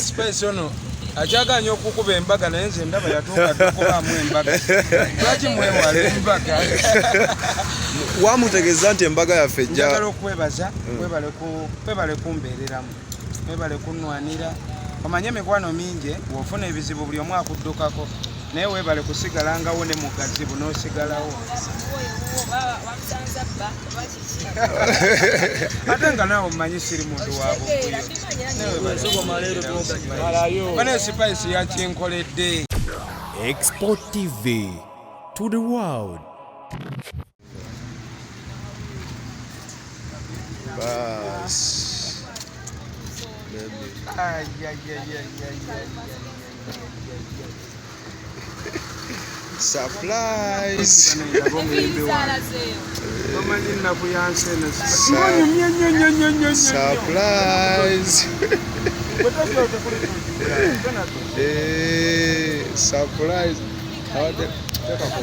Spice ono akyaganya okukuba embaga, naye nze ndaba yatuuka dda okubaamu embaga. Lwaki mwewala embaga? Wamutegeeza nti embaga yaffe ejja. Njagala okwebaza, webale kumbeereramu, webale kunnwanira. Omanye emikwano mingi, bw'ofuna ebizibu buli omu akuddukako, naye weebale kusigalangawo ne mu gazibu n'osigalawo. Ate nga naawe omanyi siri muntu wa buvuyo. Bane Spice yakinkoledde. Export TV to the world. Bas. Baby. Ay, ay, ay, ay, ay, ay, ay, ay. Surprise. Omanyi ennaku yansi eno. Ng'onyumye nnyo nnyo nnyo nnyo nnyo. Surprise. Bwe tojja otekulituukiza. Eh, surprise. Abadde teekako.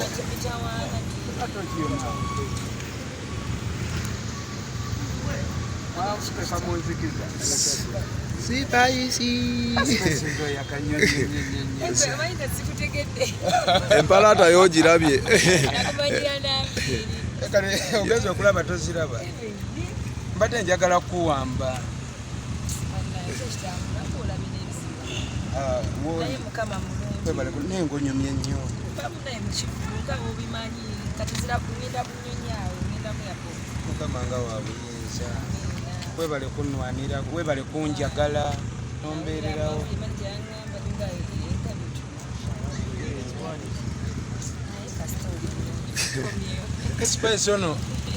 Wakuteeka mu nzikiza. Spicy. Spice oyaka nnyo nnyo nnyo nnyo nnyo. Empalaata y'ogirabye. Kale ogenza okulaba toziraba. Mbadde njagala kuwamba. Ah, Naye Mukama mulungi. Webale naye ng'onyumye nnyo. Naye mukivulu nga bw'obimanyi, kati zira ngenda bunyonyi awo, ngenda mu airport. Mukama nga wa buyinza. Webale kunnwanira, webale kunjagala, nombeererawo. Yaŋŋamba ninga entabye. Naye kasita oli bulungi, komyewo. Spice ono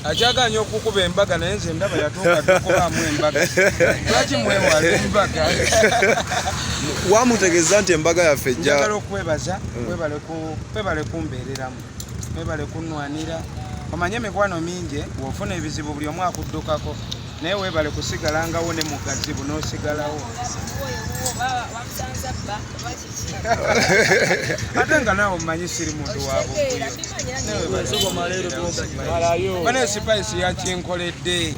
akyaganya okukuba embaga, naye nze ndaba yatuuka dda okubaamu embaga. Lwaki mwewala embaga? Wamutegeeza nti embaga yaffe ejja. Njagala okwebaza, webale kumbeereramu, webale kunnwanira. Omanye emikwano mingi, bw'ofuna ebizibu buli omu akuddukako, naye weebale kusigalangawo ne mu gazibu n'osigalawo. Wamusanze bba oba kiki? Ate nga naawe omanyi siri muntu wa Okitegeera, buvuyo. mbimanyi era. Bane Spice yakinkoledde.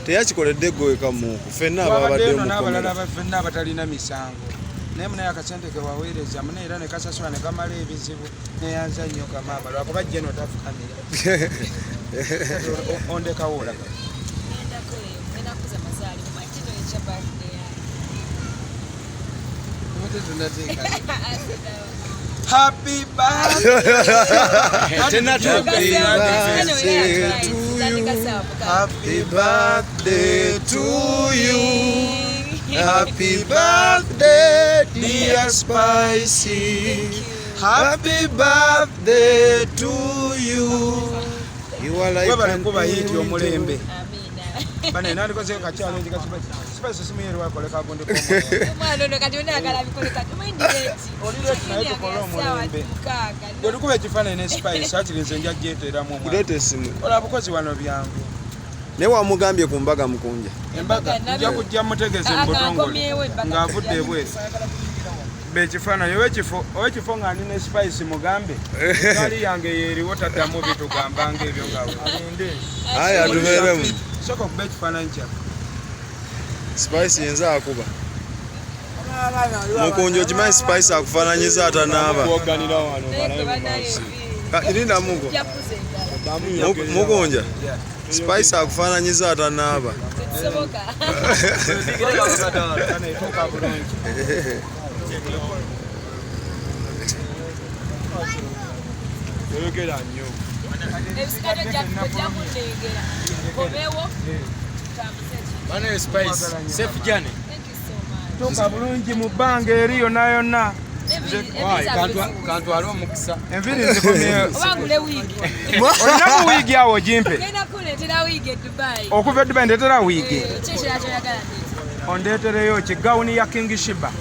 Teyakikoledde gwe kamuuku. Ffenna Twabadde ababadde eno mu n'abalala kkomera. ffenna abatalina misango, naye munaye akasente ke waweereza mune era ne kasasula ne kamala ebizibu. Neyanza nnyo kamaama, lwakuba jeno tafukamira. Ondekawo olaga. Ngendako eyo, ngenda kukuza mazaalibwa. Omanyi kino ekya birthday yange. Happy birthday. Happy birthday to you. Happy Birthday to you. Happy birthday, dear Spicy. Happy birthday to you. You are like Webale an kuba hiiti angel. omulembe. Amiina. Bane nandikozeyo kakyalo nti Spice simuyeru wakole kagundi k'omulembe. Omwana ono kati onayagala bikole kati omanyi ndi late. Oli late naye tukole omulembe. Mukaaga. Bwe tukuba ekifaananyi ne Spice, akiri nze nja gyeteeramu omwana. Kuleeta essimu. Kola bukozi wano byangu. Naye wamugambye ku mbaga mukunja. Embaga nja kujja mutegeeze mu Ah, butongole nkomyewo embaga. ng'avudde ebweru. Bekifaananyi owekifo nga ndi ne Spice mugambe gaali yange yeeriwo, taddamu bitugamba ng'ebyo nga alinde. Aya tubeeremu. Sooka okuba ekifaananyi kyaffe. Spice yenza akuba. Mukunja okimanyi Spice akufaananyiza atanaaba. Kuwoganira wano Naye balabe gwe mu banaye maaso. Linda mugo. Nja kukuza endala. Mukunja. Spice akufaananyiza atanaaba. Tekisoboka. Bane, tuuka bulungi. Toyogera nnyo. Ebisigadde ojja kunnengera. Komewo. Tutambuze ekintu. Bane Spice, safe journey. Thank you so much. Tuuka bulungi mu bbanga eri yonna yonna. Ebiri zaffe Kantwale omukisa. Enviiri zikomyewo. Oba ngule wiigi. Olinamu wiigi awo gimpe. Ngenda kuleetera wiigi e Dubai. Okuva e Dubai ndeetera wiigi. Eh, ki ekirala ky'oyagala ndeete? Ondeetereyo ki gawuni ya King Shiba.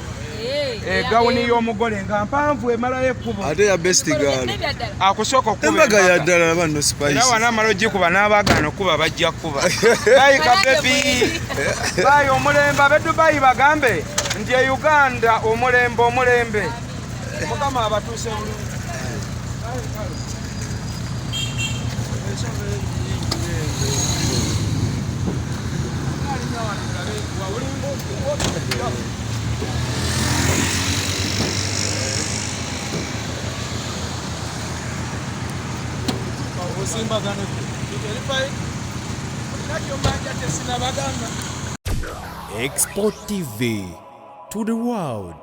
Eh, Egawuni y'omugole nga mpanvu emalayo ekkubo. Ate ya best girl. N'ebya ddala. Akusooka okukuba Embaga ya embaga. ddala laba nno Era Spice. wanaamala ogikuba n'abaagaana okukuba bajja kukuba. Bayi ka baby. Bayi omulembe ab'e Dubai bagambe nti e Uganda omulembe omulembe. Mukama abatuuse bulungi. Osimbaganeko. Olina kyombanja kyesinabagamba. Export TV to the world.